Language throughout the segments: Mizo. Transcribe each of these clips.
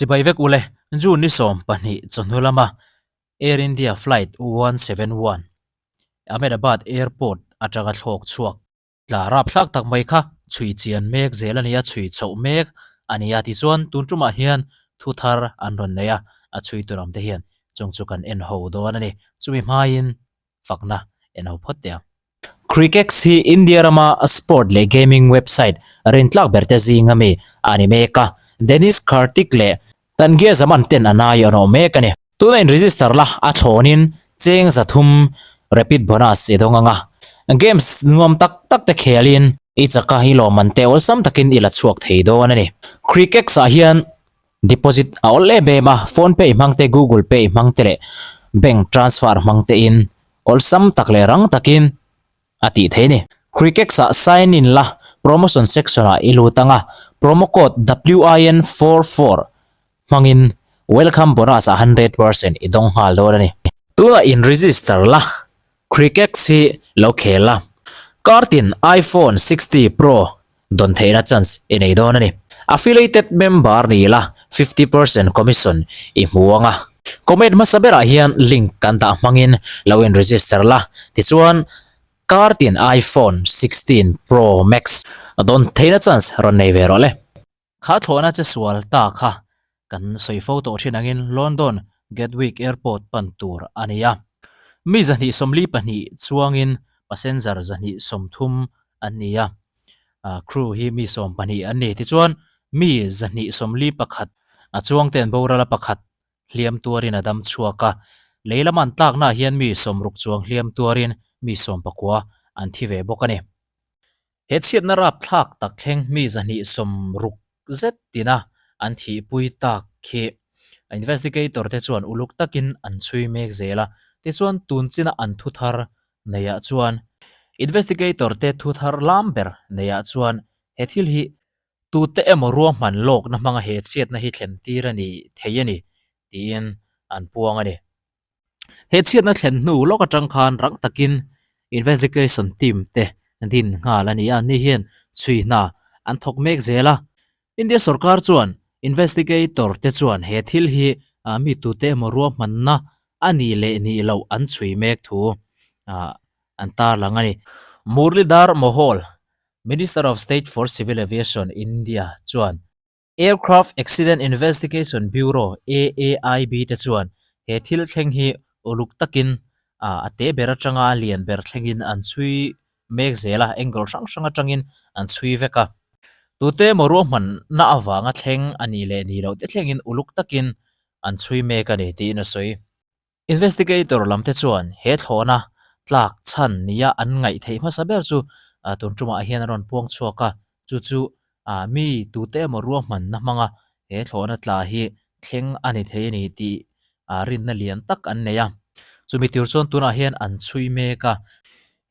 Chibai vek ule, June ni 12 chawhnu lama Air India Flight 171 Ahmedabad Airport atanga thlawk chhuak tla rapthlak tak mai kha chhui chian mek zel a ni a, chhui chhoh mek a ni a. Tichuan tun tumah hian thu thar an rawn nei a, a chhui tur awm te hian chung chu kan en ho dawn a ni. Chumi hmaiin fakna en ho phawt teh ang. Crickex hi India rama sport leh gaming website rintlak berte zinga mi a ni mek a, Dennis Kartik leh Tangia Zaman ten an ai an awh mek a ni. Tuna in register la a thlawnin cheng 300 rapid bonus i dawng ang a, games nuam tak tak te khelin i chaka i lawmman te awlsam takin i la chhuak thei dawn a ni. Crickex ah hian deposit a awl em em a, phone pay hmang te, google pay hmang te leh bank transfer hmang te in awlsam tak leh rang takin a tih theih a ni. Crickex ah sign in la, promotion section ah i lut ang a, promo code WIN44 hmangin welcome bonus ah 100% i dawng nghal dawn a ni. Tunah in register la, Crickex hi lo khel la, kartin iPhone 60 Pro dawn theihna chance i nei dawn a ni. Affiliated member ni la 50% commission i hmu ang a. Comment hmasa berah hian link kan dah hmangin lo in register la, tichuan kartin iPhone 16 Pro Max dawn theihna chance rawn nei ve rawh le. Kha thlawhna che sual ta kha kan sawi fo tawh thin angin London Gatwick Airport pan tur a ni a. Mi 242 chuangin passenger 230 an ni a, crew hi mi 12 an ni. Tichuan mi 241 a chuangte an boral a, pakhat hliam tuarin a dam chhuak a. Lei lama an tlaknaah hian mi 60 chuang hliam tuarin mi 19 an thi ve bawk a ni. He chhiatna rapthlak tak thleng mi 260 zet tina an thihpui tak khi investigator te chuan uluk takin an chhui mek zel a, tichuan tun china an thu thar neiah chuan investigator te thu thar lam ber neiah chuan he thil hi tute emaw ruahman lawkna hmanga he chhiatna hi thlen tir a ni thei a ni tiin an puang a ni. He chhiatna thlen hnu lawk atang khan rang takin investigation team te din nghal a ni a, ni hian chhui hna an thawk mek zel a. India sorkar chuan investigator te chuan he thil hi mi tute emaw ruahmanna a nih leh nih loh an chhui mek thu an tarlang a ni. Murlidhar Mohol, Minister of State for Civil Aviation, India chuan Aircraft Accident Investigation Bureau, AAIB, te chuan he thil thleng hi uluk takin a te ber atanga a lian ber thlengin an chhui mek zel a, angle hrang hrang atangin an chhui vek a. Tute emaw ruahmanna avanga thleng a nih leh nih loh te thlengin uluk takin an chhui mek a ni tiin a sawi. Investigator lam te chuan he thlawhna tlak chhan nia an ngaih theih hmasa ber chu tun tumah hian an rawn puang chhuak a, chu chu mi tute emaw ruahmanna hmanga he thlawhna tla hi thleng a ni thei a ni tih rinna lian tak an nei a. Chumi tur chuan tunah hian an chhui mek a,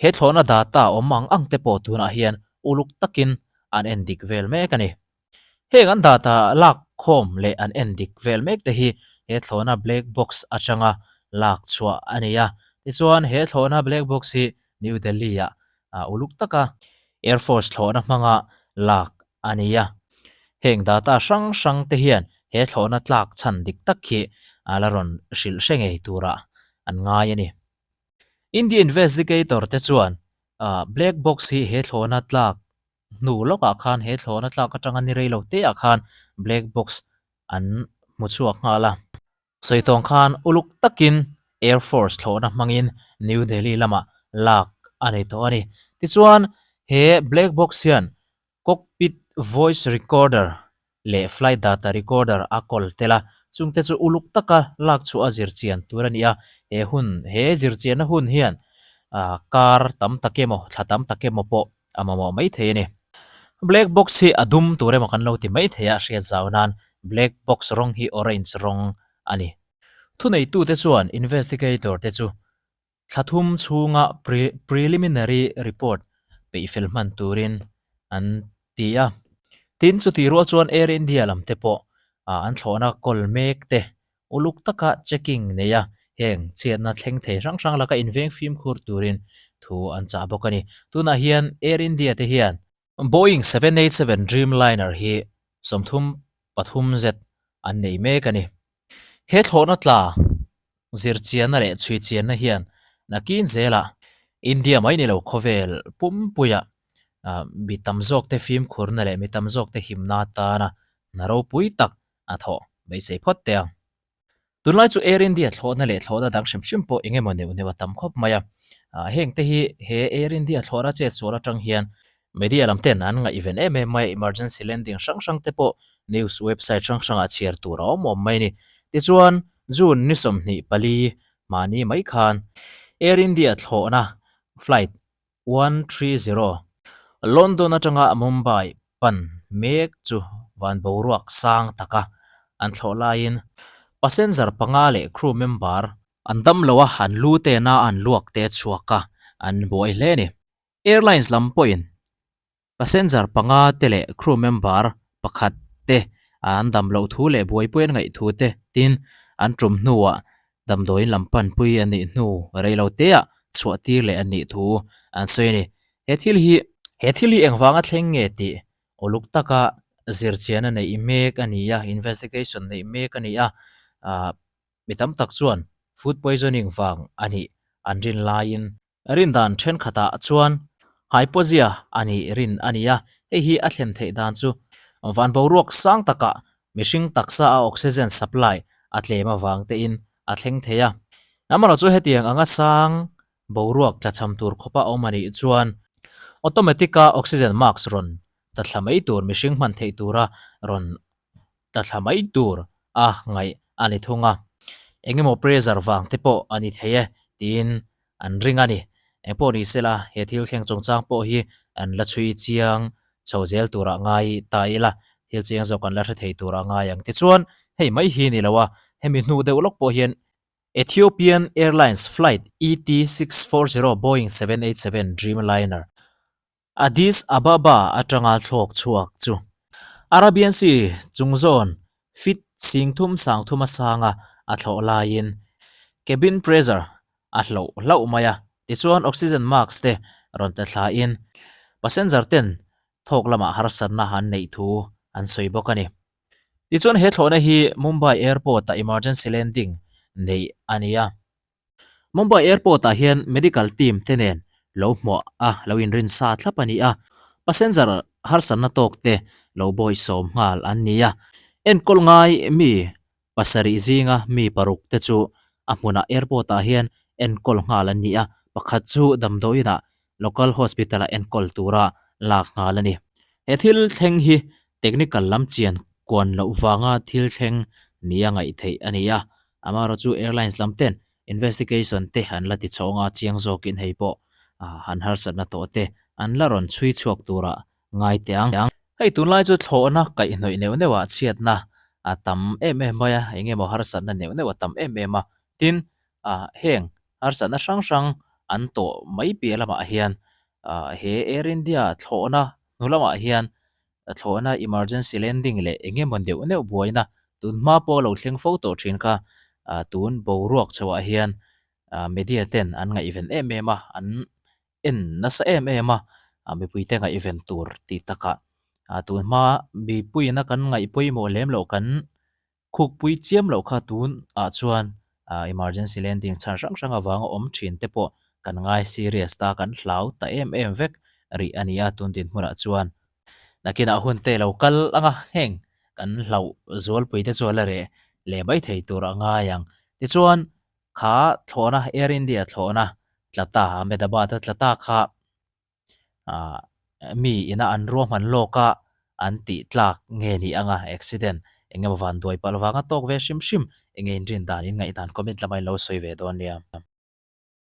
he thlawhna data awm ang ang te pawh tunah hian uluk takin an en dik vel mek a ni. Heng an data lak khawm leh an en dik vel mek te hi he thlawhna black box atanga lak chhuah a ni a. Tichuan he thlawhna black box hi New Delhi ah uluk taka Air Force thlawhna hmanga lak a ni a. Heng data hrang hrang te hian he thlawhna tlak chhan dik tak hi a la rawn hrilh hre ngei turah an ngai a ni. India investigator te chuan black box hi he thlawhna tlak hnu lawkah khan he thlawhna tlak atanga ni rei lo te ah khan black box an hmu chhuak nghal a. Sawi tawng khan uluk takin Air Force thlawhna hmangin New Delhi lamah lak a ni tawh a ni. Tichuan he black box hian cockpit voice recorder leh flight data recorder a kawl tel a, chungte chu uluk taka lak chhuah a zirchian tur a ni a, he hun he zirchianna hun hian kar tam tak emaw thla tam tak emaw pawh a mamawh mai thei a ni. Black box hi a dum tur emaw kan lo ti mai thei a, hriat zau nan black box rawng hi orange rawng a ni. Thuneitute chuan investigator te chu Thla thum chhunga preliminary report peih fel hman turin an ti a. Tin, chutih rual chuan Air India lam te pawh an thlawhna kawl mek te uluk taka checking nei a, heng chhiatna thleng thei hrang hrang laka inveng fimkhur turin thu an chah bawk a ni. Tunah hian Air India te hian Boeing 787 Dreamliner hi 33 zet an nei mek a ni. He thlawhna tla zirchianna leh chhuichianna hian nakin zelah India mai ni lo khawvel pumpuiah mi tam zawkte fimkhurna leh mi tam zawkte himna atana hna ropui tak a thawh beisei phawt teh ang. Tunlai chu Air India thlawhna leh thlawhna dang hrim hrim pawh eng emaw neuh neuh a tam khawp mai a. Heng te hi he Air India thlawhna chet sual atang hian media lam ten an ngaihven em em mai a, emergency landing hrang hrang te pawh news website hrang hrangah chhiar tur a awm awm mai a ni. Tichuan, June ni 24 mahni mai khan Air India thlawhna flight 130, London atanga Mumbai pan mek chu van boruak sang taka an thlawh laiin passenger panga leh crew member an dam lo a, an lu tena an luak te chhuak a, an buai hle a ni. Airlines lam pawhin Passenger panga te leh crew member pakhat te an dam loh thu leh buaipui an ngaih thu te tin an tum hnuah damdawiin lam panpui a nih hnu rei lo teah chhuah tir leh an nih thu an sawi a ni. He thil hi he thil hi engvanga thleng nge tih uluk taka zirchian a neih mek a ni a, investigation neih mek a ni a, ah mi tam tak chuan food poisoning vang a nih an rin laiin Rindan thenkhatah chuan hypoxia a nih rin a ni a, hei hi a thlen theih dan chu van boruak sang takah mihring taksa a oxygen supply a tlem avang tein a thleng thei a. Amaherawhchu chu hetiang anga sang boruak tlachham tur khawpa awm a nih chuan automatic a oxygen mask rawn tla thla mai tur mihring hman theih tura rawn tla thla mai tur a ngaih a ni thung a, engemaw pressure vang te pawh a ni thei e tiin an ring a ni. Engpawh ni sela he thil thleng chungchang pawh hi an la chhui chiang chho zel turah ngai ta ila, thil chiang zawk an la hre thei turah ngai ang. Tichuan hei mai hi ni lo a, hemi hnu deuh lawk pawh hian Ethiopian Airlines flight ET640 Boeing 787 Dreamliner Addis Ababa atanga thlawk chhuak chu Arabian Sea chung zawn feet 30 30 a sanga a thlawh laiin cabin pressure a hloh hlauh mai a, tichuan oxygen mask te rawn ta thlain passenger ten thawk lamah harsatna an neih thu an sawi bawk a ni. Tichuan he thlawhna hi Mumbai Airport-ah emergency landing neih a ni a. Mumbai Airport ah hian medical team te nen lo hmuah a lo inrin sa thlap a ni a, passenger harsatna tawk te lo bawisawm nghal an ni a. Enkawl ngai mi pasarih zinga mi paruk te chu a hmunah airport ah hian enkawl nghal an ni a, pakhat chu damdawiin ah local hospital ah enkawl tura lak nghal a ni. He thil thleng hi technical lam chian kuan loh vanga thil thleng nia ngaih theih a ni a, amaherawh chu airlines lam ten investigation te an la ti chhawng a, chiang zawkin hei pawh han harsatna tawh te an la rawn chhui chhuak tura ngai teh ang. Hei tunlai chu thlawhna kaihhnawih neuh neuhah chhiatna a tam em em mai a, eng emaw harsatna neuh neuh a tam em em a, tin heng harsatna hrang hrang an tawh mai piah lamah hian he Air India thlawhna hnu lamah hian thlawhna emergency landing leh eng emaw neuh neuh buaina tun hma pawh lo thleng fo tawh thin kha tun boruak chhoah hian media ten an ngaihven em em a, an en nasa em em a, mipuite ngaihven tur tih takah tun hma mipuiina kan ngaih pawimawh lem loh kan Khukpui chiam loh kha tun ah chuan emergency landing chhan hrang hrang avanga awm thin te pawh kan ngai serious ta kan hlau ta em em vek rih a ni a tun dinhmunah chuan nakinah hun te lo kal ang a heng kan hlauh zualpui te chu a la reh leh mai thei tur a ngai ang tichuan kha thlawhna Air India thlawhna tla ta Ahmedabad a tla ta kha ah mi ina an ruahman lawk a an tih tlak nge ni anga accident eng emaw van duai palh vanga tawk ve hrim hrim eng nge inrin dan in ngaihdan comment lamah in lo sawi ve dawn nia.